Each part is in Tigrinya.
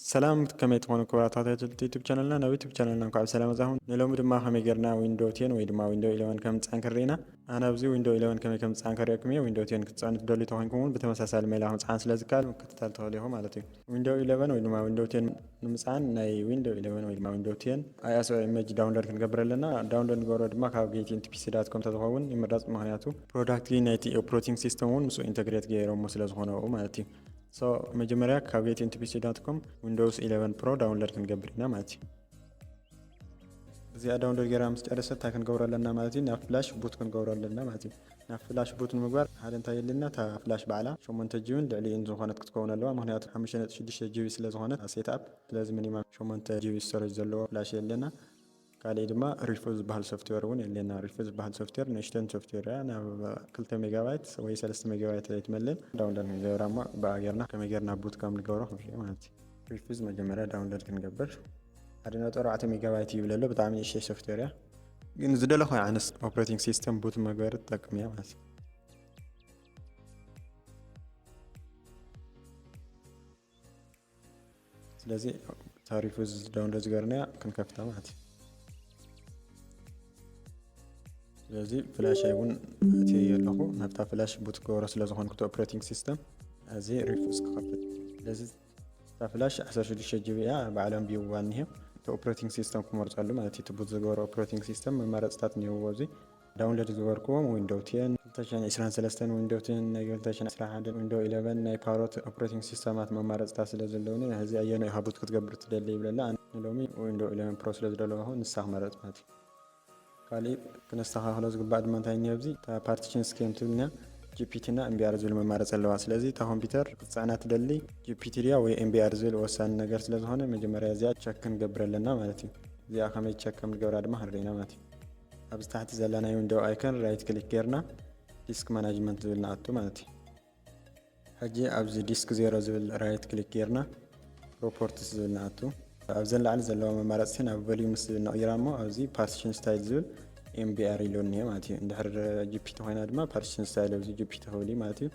ሰላም፣ ከመይ ትኾኑ ክቡራት ተኸታተልቲ ዩቱብ ቻነልና? ናብ ዩቱብ ቻነልና እንኳዕ ብሰላም መጻኹም። ንሎሚ ድማ ከመይ ጌርና ዊንዶ ቴን ወይ ድማ ዊንዶ ኢለቨን ከም ንጻን ክንርኢ ኢና። ኣነ ኣብዚ ዊንዶ ኢለቨን ከመይ ከም ንጻን ከርእየኩም እየ። ዊንዶ ቴን ክትጻኑ ትደልዩ ተኾይንኩም እውን ብተመሳሳሊ ሜላ ምጽዓን ስለ ዝከኣል ምክትታል ትኽእሉ ኢኹም ማለት እዩ። ዊንዶ ኢለቨን ወይ ድማ ዊንዶ ቴን ንምጽዓን ናይ ዊንዶ ኢለቨን ወይ ድማ ዊንዶ ቴን ኣይ ኤስ ኦ ኢሜጅ ዳውንሎድ ክንገብር ኣለና። ዳውንሎድ ንገብሮ ድማ ካብ ጌት ኢንቱ ፒሲ ዳት ኮም ተዝኸውን ይምረጽ፣ ምኽንያቱ ፕሮዳክት ናይቲ ኦፕሬቲንግ ሲስተም እውን ምስኡ ኢንተግሬት ገይሮሞ ስለ ዝኾነ ማለት እዩ። So መጀመርያ ካብ ጌት ኢንቱ ፒሲ ዳት ኮም ዊንዶውስ ኢለቨን ፕሮ ዳውንሎድ ክንገብር ኢና ማለት እዩ። እዚኣ ዳውንሎድ ገይራ ምስ ጨረሰት እንታይ ክንገብሮ ኣለና ማለት እዩ? ናብ ፍላሽ ቡት ክንገብሮ ኣለና ማለት እዩ። ናብ ፍላሽ ቡት ንምግባር ሓደ እንታይ የድልና? እታ ፍላሽ ባዕላ ሸሞንተ ጂቢን ልዕሊኡን ዝኾነት ክትከውን ኣለዋ። ምኽንያቱ ሓሙሽተ ነጥቢ ሽዱሽተ ጂቢ ስለ ዝኾነት ሴት ኣፕ፣ ስለዚ ሚኒማም ሸሞንተ ጂቢ ስቶሬጅ ዘለዎ ፍላሽ የድልና። ካልእ ድማ ሪፉ ዝበሃል ሶፍትዌር እውን የድልየና። ሪፉ ዝበሃል ሶፍትዌር ንእሽተን ሶፍትዌር እያ። ናብ ክልተ ሜጋባይት ወይ ሰለስተ ሜጋባይት ኣይትመልን። ዳውንሎድ ንገብራ እሞ ብኣ ጌርና ከመይ ጌርና ቡት ከም ንገብሮ ክንርኢ ማለት እዩ። ሪፉዝ መጀመርያ ዳውንሎድ ክንገብር ሓደ ነጥቢ ኣርባዕተ ሜጋባይት ይብል ኣሎ። ብጣዕሚ ንእሽተይ ሶፍትዌር እያ፣ ግን ዝደለኹ ዓይነት ኦፕሬቲንግ ሲስተም ቡት መግበሪ ትጠቅም እያ ማለት እዩ። ስለዚ ታሪፉ ዳውንሎድ ዝገርናያ ክንከፍታ ማለት እዩ። ስለዚ ፍላሽ እውን እቲ ኣለኹ ናብታ ፍላሽ ቡት ክገብሮ ስለ ዝኾንኩ እቲ ኦፕሬቲንግ ሲስተም፣ እዚ ሪፉዝ ክኸፍት። ስለዚ እታ ፍላሽ ዓሰርተ ሽዱሽተ ጂቢ እያ፣ ባዕሎም ቢውዋ እኒሄ። እቲ ኦፕሬቲንግ ሲስተም ክመርጸሉ ማለት እዩ። እቲ ቡት ዝገበረ ኦፕሬቲንግ ሲስተም መመረጽታት እኒሄዎ። እዚ ዳውንሎድ ዝገበርክዎም ዊንዶው ቴን ክልተ ሽሕን ዕስራን ሰለስተን፣ ዊንዶው ቴን ናይ ክልተ ሽሕን ዕስራን ሓደን፣ ዊንዶው ኢለቨን ናይ ካልኦት ኦፕሬቲንግ ሲስተማት መማረጽታት ስለ ዘለውኒ፣ እዚ ኣየናይ ኢኻ ቡት ክትገብር ትደሊ ይብለላ። ኣነ ሎሚ ዊንዶው ኢለቨን ፕሮ ስለ ዝደለኹ ንሳ ክመረጽ ማለት እዩ። ካሊእ ክነስተኻኽሎ ዝግባእ ድማ እንታይ እኒኦ፣ ኣብዚ እታ ፓርቲሽን ስኬም ትብልና ጂ ፒ ቲ እና ኤም ቢ ኣር ዝብል መማረፂ ኣለዋ። ስለዚ እታ ኮምፒውተር ክትፅዕና ትደሊ ጂ ፒ ቲ ድያ ወይ ኤም ቢ ኣር ዝብል ወሳኒ ነገር ስለ ዝኾነ መጀመርያ እዚኣ ቸክ ክንገብር ኣለና ማለት እዩ። እዚኣ ከመይ ቸክ ከም ንገብራ ድማ ክንርኢ ኢና ማለት እዩ። ኣብዚ ታሕቲ ዘላ ናይ ዊንዶው ኣይከን ራይት ክሊክ ጌርና ዲስክ ማናጅመንት ዝብል ንኣቱ ማለት እዩ። ሕጂ ኣብዚ ዲስክ ዜሮ ዝብል ራይት ክሊክ ጌርና ፕሮፖርቲስ ዝብል ንኣቱ። ኣብዘን ላዕሊ ዘለዋ መማረፅቲ ናብ ቮሊዩምስ ዝብል ነቕይራ እሞ ኣብዚ ፓርቲሽን ስታይል ዝብል ኤም ቢ ኣር ኢሉ እኒሄ ማለት እዩ። እንድሕር ጂ ፒ ቲ ኮይና ድማ ፓርቲሽን ስታይል ኣብዚ ጂ ፒ ቲ ክብል እዩ ማለት እዩ።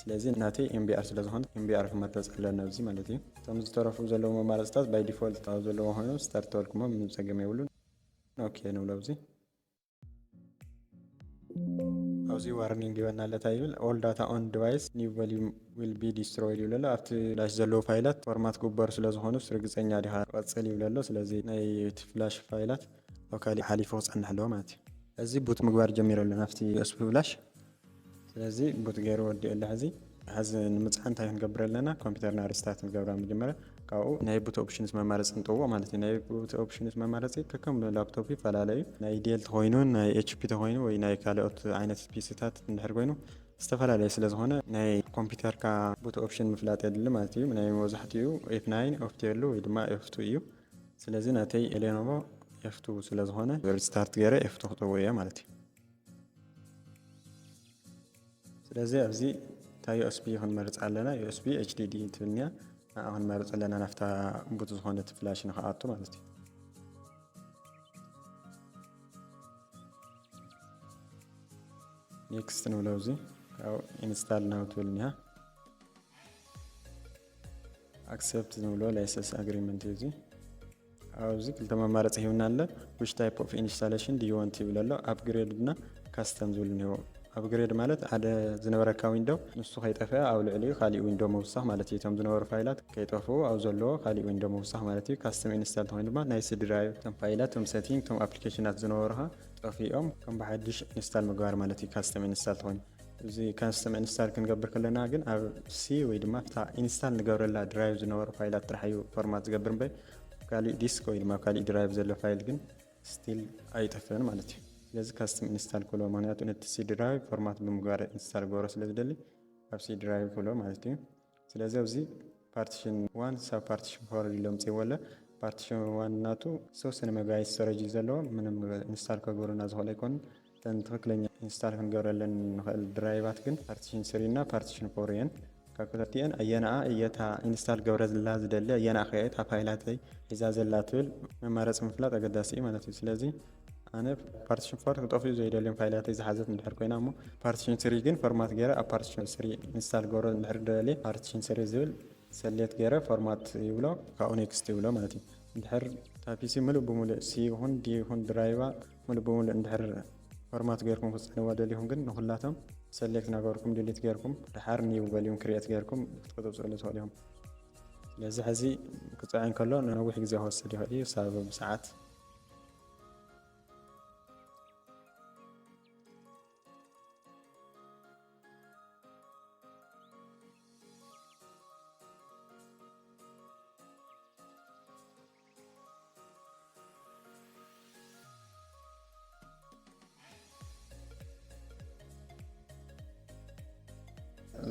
ስለዚ ናተይ ኤም ቢ ኣር ስለ ዝኾነ ኤም ቢ ኣር ክመርፅ ኣለኒ ኣብዚ ማለት እዩ። እቶም ዝተረፉ ዘለዉ መማረፅታት ባይ ዲፎልት ኣብ ዘለዎ ኮይኖም ስታርት ተበልኩሞ ምንም ፀገም የብሉን። ኦኬ ንብሎ ኣብዚ። ኣብዚ ዋርኒንግ ይበና ኣለታ ይብል፣ all data on device new volume will be destroyed ይብል ኣሎ። ኣብቲ ፍላሽ ዘለዉ ፋይላት ፎርማት ክግበሩ ስለ ዝኾኑ ርግፀኛ ዲኻ ቀፅል ይብል ኣሎ። ስለዚ ናይ እቲ ፍላሽ ፋይላት ሎካሊ ሓሊፉ ክፀንሕ ኣለዎ ማለት እዩ። እዚ ቡት ምግባር ጀሚሩ ኣሎ ናብቲ ዩ ኤስ ቢ ፍላሽ። ስለዚ ቡት ገይሩ ወዲኡ ኣሎ። ሕዚ ሕዚ ንምፅዓን እንታይ ክንገብር ኣለና? ኮምፒውተርና ሪስታርት ንገብራ መጀመርያ። ካብኡ ናይ ቡት ኦፕሽንስ መማረፂ ንጠውቕ ማለት እዩ። ናይ ቡት ኦፕሽንስ መማረፂ ከከም ላፕቶፕ ይፈላለ እዩ። ናይ ዴል ተኾይኑ፣ ናይ ኤች ፒ ተኾይኑ ወይ ናይ ካልኦት ዓይነት ፒሲታት እንድሕር ኮይኑ ዝተፈላለየ ስለ ዝኾነ ናይ ኮምፒውተርካ ቡት ኦፕሽን ምፍላጥ የድሊ ማለት እዩ። ናይ መብዛሕትኡ ኤፍ ናይን ኦፍት የሉ ወይ ድማ ኤፍ ቱ እዩ። ስለዚ ናተይ ሌኖቮ ኤፍ ቱ ስለ ዝኾነ ሪስታርት ገይረ ኤፍ ቱ ክጠውቕ እየ ማለት እዩ። ስለዚ ኣብዚ እታ ዩ ኤስ ቢ ክንመርፅ ኣለና። ዩ ኤስ ቢ ኤች ዲ ዲ ትብል እኒኣ፣ ንዓ ክንመርፅ ኣለና ናብታ ቡት ዝኾነት ፍላሽ ንኽኣቱ ማለት እዩ። ኔክስት ንብሎ፣ ኣብዚ ካብኡ ኢንስታል ናው ትብል እኒኣ። ኣክሰፕት ንብሎ ላይሰንስ ኣግሪመንት እዩ። እዚ ኣብዚ ክልተ መማረፂ ሂብና ኣሎ። which type of installation do you want ይብል ኣሎ። ኣፕግሬድ እና ካስተም ዝብል እኒኦ። ኣፕግሬድ ማለት ሓደ ዝነበረካ ዊንዶ ንሱ ከይጠፍአ ኣብ ልዕሊኡ ካሊእ ዊንዶ ምውሳኽ ማለት እዩ። እቶም ዝነበሩ ፋይላት ከይጠፍኡ ኣብ ዘለዎ ካሊእ ዊንዶ ምውሳኽ ማለት እዩ። ካስተም ኢንስታል ተኾይኑ ድማ ናይ ሲ ድራይቭ፣ እቶም ፋይላት፣ እቶም ሴቲንግ፣ እቶም ኣፕሊኬሽናት ዝነበሩኻ ጠፊኦም ከም ብሓድሽ ኢንስታል ምግባር ማለት እዩ። ካስተም ኢንስታል ተኾይኑ እዚ ካስተም ኢንስታል ክንገብር ከለና ግን ኣብ ሲ ወይ ድማ ኣብታ ኢንስታል ንገብረላ ድራይቭ ዝነበሩ ፋይላት ጥራሕ እዩ ፎርማት ዝገብር እምበር፣ ኣብ ካሊእ ዲስክ ወይ ድማ ኣብ ካሊእ ድራይቭ ዘሎ ፋይል ግን ስቲል ኣይጠፍእን ማለት እዩ። ስለዚ ካስተም ኢንስታል ክብሎ፣ ምክንያቱ ነቲ ሲ ድራይቭ ፎርማት ብምግባር ኢንስታል ክገብሮ ስለ ዝደሊ ኣብ ሲ ድራይቭ ክብሎ ማለት እዩ። ስለዚ ኣብዚ ፓርቲሽን ዋን ሳብ ፓርቲሽን ፎር ኢሎም ፅይዎ ኣለ። ፓርቲሽን ዋን ናቱ ዝተወሰነ ሜጋባይት ስቶሬጅ እዩ ዘለዎ፣ ምንም ኢንስታል ከገብሩና ዝኽእል ኣይኮኑን። እተን ትኽክለኛ ኢንስታል ክንገብረለን ንኽእል ድራይቫት ግን ፓርቲሽን ስሪ እና ፓርቲሽን ፎር እየን። ካብ ክልቲኤን ኣየናኣ እየ እታ ኢንስታል ገብረ ዘላ ዝደሊ፣ ኣየናኣ ከ እየ እታ ፋይላተይ ሒዛ ዘላ ትብል መማረፂ ምፍላጥ ኣገዳሲ እዩ ማለት እዩ። ስለዚ ኣነ ፓርቲሽን ፎር ክጠፍኡ ዘይደልዮም ፋይላተይ ዝሓዘት እንድሕር ኮይና እሞ ፓርቲሽን ስሪ ግን ፎርማት ገይረ ኣብ ፓርቲሽን ስሪ ኢንስታል ገብሮ እንድሕር ደልየ ፓርቲሽን ስሪ ዝብል ሰሌክት ገይረ ፎርማት ይብሎ፣ ካብኡ ኔክስት ይብሎ ማለት እዩ። እንድሕር እታ ፒሲ ምሉእ ብምሉእ ሲ ይኹን ዲ ይኹን ድራይቫ ምሉእ ብምሉእ እንድሕር ፎርማት ገይርኩም ክትፅዕንዋ ደሊኹም ግን ንኹላቶም ሰሌክት እናገበርኩም ዲሊት ገይርኩም ድሓር ኒው በልዩም ክሪኤት ገይርኩም ክትቅፅሉ ትኽእሉ ኢኹም። ስለዚ ሕዚ ክፅዕን ከሎ ነዊሕ ግዜ ክወስድ ይኽእል እዩ፣ ሳብ ብሰዓት።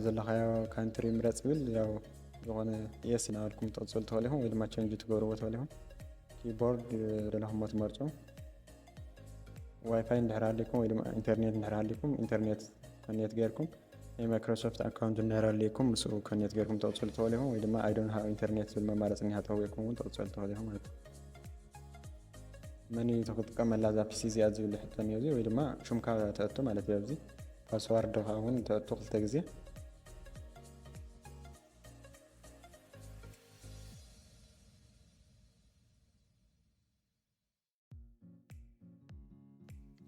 ዘለኻዮ ካንትሪ ምረፅ ይብል። ያው ዝኾነ የስ እናበልኩም ትቕፅሉ ትኽእሉ ኢኹም፣ ወይ ድማ ቸንጅ ትገብርዎ ትኽእሉ ኢኹም። ኪቦርድ ዘለኹሞ ትመርፁ። ዋይፋይ እንድሕር ሃሊኩም ወይ ድማ ኢንተርኔት እንድሕር ሃሊኩም ኢንተርኔት ኮኔክት ገይርኩም፣ ናይ ማይክሮሶፍት ኣካውንት እንድሕር ሃሊኩም ምስኡ ኮኔክት ገይርኩም ተቕፅሉ ትኽእሉ ኢኹም። ወይ ድማ I don't have internet ዝብል መማረፂ እኒሃ ተህዊእኩም እውን ተቕፅሉ ትኽእሉ ኢኹም ማለት እዩ። መን እዩ ክትጥቀመላ እዛ ፒሲ እዚኣ ዝብል ሕቶ እኒኦ፣ እዚ ወይ ድማ ሹምካ ተእቱ ማለት እዩ። ኣብዚ ፓስዋርድ ከዓ እውን ተእቱ ክልተ ግዜ።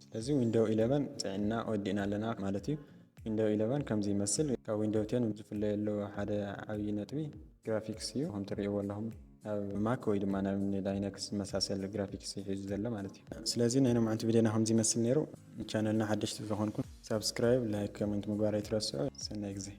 ስለዚ ዊንዶው ኢለቨን ፅዒና ወዲእና ኣለና ማለት እዩ። ዊንዶው ኢለቨን ከምዚ ይመስል። ካብ ዊንዶው ቴን ዝፍለየሉ ሓደ ዓብዪ ነጥቢ ግራፊክስ እዩ። ከም ትርእይዎ ኣለኹም ኣብ ማክ ወይ ድማ ናብ ላይነክስ ዝመሳሰል ግራፊክስ እዩ ሒዙ ዘሎ ማለት እዩ። ስለዚ ናይ ሎማዓንቲ ቪድዮና ከምዚ ይመስል ነይሩ። ቻነልና ሓደሽቲ ዝኾንኩም ሳብስክራይብ፣ ላይክ፣ ኮመንት ምግባር ኣይትረስዑ። ሰናይ ግዜ።